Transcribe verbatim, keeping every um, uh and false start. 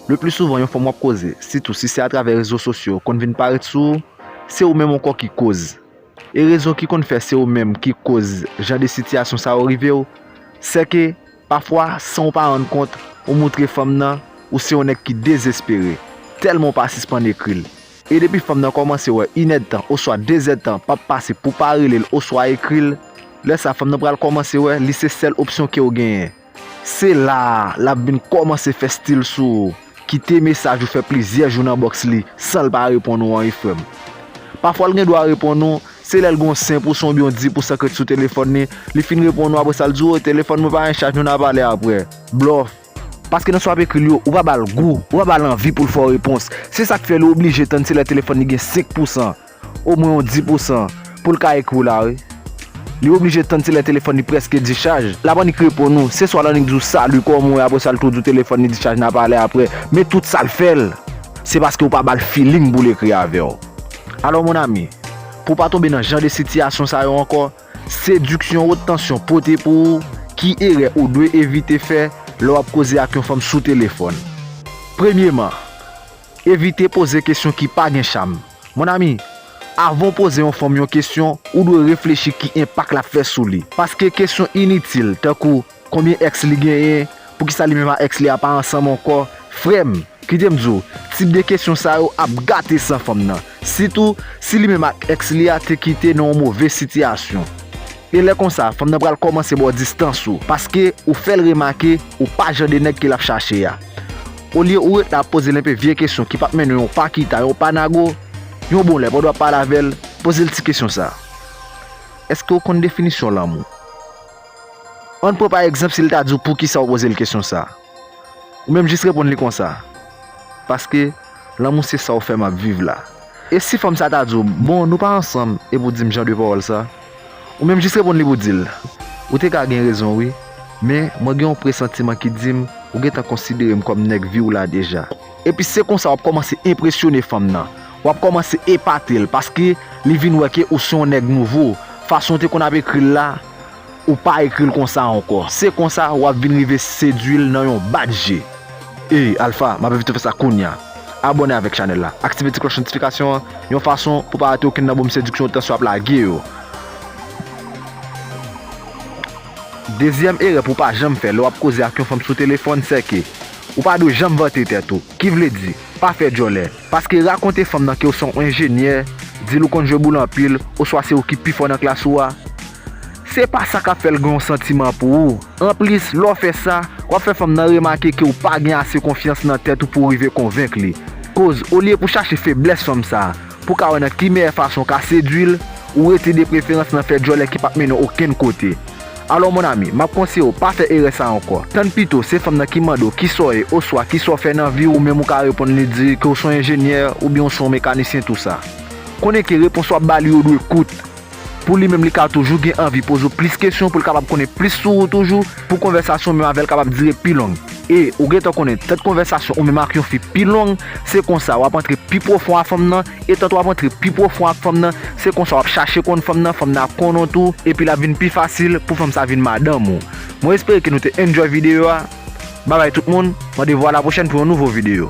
Le pli souvan, yon fanm w ap koze, sitou si se atravè rezo sosyo, konn vin parèt sou ou, se ou menm ankò ki koz. E rezon ki konn fè se ou menm ki koz jan de sitiyasyon sa yo rive w, se ke, pafwa, san w pa rann kont, ou moutre fanm nan ou se yon nèg ki dezespere, tèlman w pa sispann ekri l. E depi fanm nan kòmanse wè inèdtan oswa dezèdtan p ap pase pou w pa rele l oswa ekri l, lè sa a fanm nan pral kòmanse wè li se sèl opsyon ke w genyen. Se la a l ap vin kòmanse fè stil sou ou, kite mesaj ou fè plizyè jou nan bòks li san l pa reponn ou an wi frè m. Pafwa l gen dwa reponn ou, se lè l gen yon senk pousan oubyen yon dis pousan k ret sou telefòn li, li fin reponn ou apre sa l di w, "O, telefòn mwen pa gen chaj, nou n a pale apre." Blòf. Paske nan sa w ap ekri l yo, ou pa ba l gou, ou pa ba l anvi pou l fè w repons. Se sa k fè li oblije tann se lè telefòn li gen senk pousan, omwen yon dis pousan, pou l ka ekri w la wi. Li oblije tann se lè telefòn li prèske dichaj. L ap annik reponn ou, se swa l annik di w, "Salut, kòman w ye?" Apre sa l tou di w, "Telefòn li dichaj, n a pale apre." Men tout sa l fè l, se paske w pa ba l feeling pou l ekri avè w. Alò, mon ami, pou w pa tonbe nan jan de sitiyasyon sa yo ankò, sediksyon wot tansyon pote pou ou, ki erè ou dwe evite fè lè w ap koze ak yon fanm sou telefòn? Premyeman, evite poze kesyon ki pa gen cham. Mon ami, avan w poze yon fanm yon kesyon, ou dwe reflechi ki enpak l ap fè sou li. Paske kesyon initil, tankou konbyen èks li genyen, poukisa li menm ak èks li a pa ansanm ankò, frè m, kite m di w, tip de kesyon sa yo ap gate san fanm nan. Sitou, si li menm ak èks li a te kite nan yon move sitiyasyon. E lè konsa, fanm nan pral kòmanse ba w distans ou, paske ou fè l remake ou pa jan de nèg ke l ap chache a. Olye ou ret la ap poze l enpe vye kesyon ki p ap mennen w yon pa kita, yon pa nago, yon bon lè, pandan w ap pale avè l, poze l ti kesyon sa a. Èske w konn definisyon lanmou? Ann pran pa egzanp si l ta di w poukisa w poze l kesyon sa a. Ou menm jis reponn li konsa, "Paske lanmou se sa w fè m ap viv la." E si fanm sa ta di w, "Bon, nou pa ansanm," epi w di m jan de pawòl sa? Ou menm jis reponn li pou w di l, "Ou te ka gen rezon wi, men mwen gen yon presantiman ki di m ou gentan konsidere m kòm nèg vi w la deja." Epi se konsa w ap kòmanse enpresyone fanm nan. W ap kòmanse epate l paske li vin wè ke ou se yon nèg nouvo. Fason w te konn ap ekri l la, ou pa ekri l konsa ankò. Se konsa w ap vin rive sedui l nan yon bat je. Ey, Alpha, m ap envite w fè sa kounye a. Abòne avèk chanèl la. Aktive ti klòch notifikasyon an, yon fason pou w pa rate okenn nan bonm sediksyon wot tansyon ap lage yo. Dezyèm erè pou w pa janm fè lè w ap koze ak yon fanm sou telefòn, se ke ou pa dwe janm vante tèt ou. Ki vle di, pa fè djòlè. Paske rakonte fanm nan ke w se yon enjenyè, di l ou konn jwe boul anpil, oswa se ou ki pi fò nan klas ou a, se pa sa k ap fè l gen yon santiman pou ou. Anplis, lè w fè sa, w ap fè fanm nan remake ke w pa gen ase konfyans nan tèt ou pou w rive konvenk li. Koz, olye pou w chache feblès fanm sa a, pou w ka wè nan ki meyè fason w ka sedui l, ou rete de preferans nan fè djòlè ki p ap mennen w okenn kote. Alò, mon ami, m ap konseye w pa fè erè sa a ankò. Tann pito se fanm nan ki mande w kisa w ye oswa kisa w fè nan vi w, ou menm ou ka reponn li di ke w se yon enjenyè oubyen w se yon mekanisyen, tou sa. Konnen ke repons w ap ba li yo dwe kout, pou li menm li ka toujou gen anvi poze w plis kesyon, pou l kapab konnen plis sou ou toujou, pou konvèsasyon w menm avè l kapab dire pi long. E ou gentan konnen, tant konvèsasyon ou menm ak yon fi pi long, se konsa w ap antre pi pwofon a fanm nan, e tant w ap antre pi pwofon ak fanm nan, se konsa w ap chache konn fanm nan, fanm nan ap konnen w tou, epi l ap vin pi fasil pou fanm sa vin madanm ou. Mwen espere ke nou te enjoy videyo a. Babay tout moun, randevou a la pwochèn pou yon nouvo videyo.